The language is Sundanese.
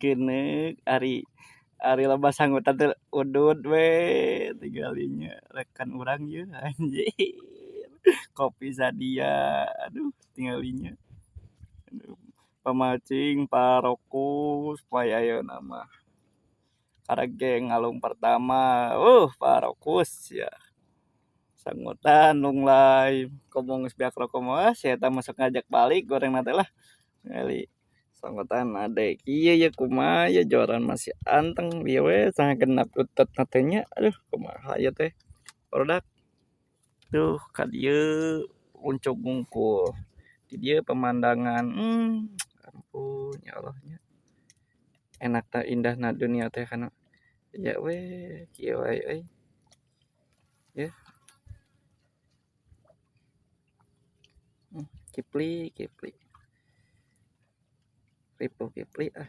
Keuneuk ari ari loba sanggutan teh udud we tinggalinya rekan urang ieu anjir kopi sadia aduh tinggalinya aduh pamacing parokus poe ayeuna mah karege ngalung pertama parokus sia sanggutan lunglai komo geus beak roko mah si eta mah sok ngajak balik gorengna teh lah tingali sanggutan ade kieu ye kumaha ye joran masih anteng ieu we sagenep utetna teh nya aduh kumaha ieu teh barudak tuh ka dieu uncuk wungkul di dieu pemandangan ampun ya Allah nya enak teh indahna dunia teh kana nya we kieu wae euy yeuh kipli kipli ripuh kipli ah.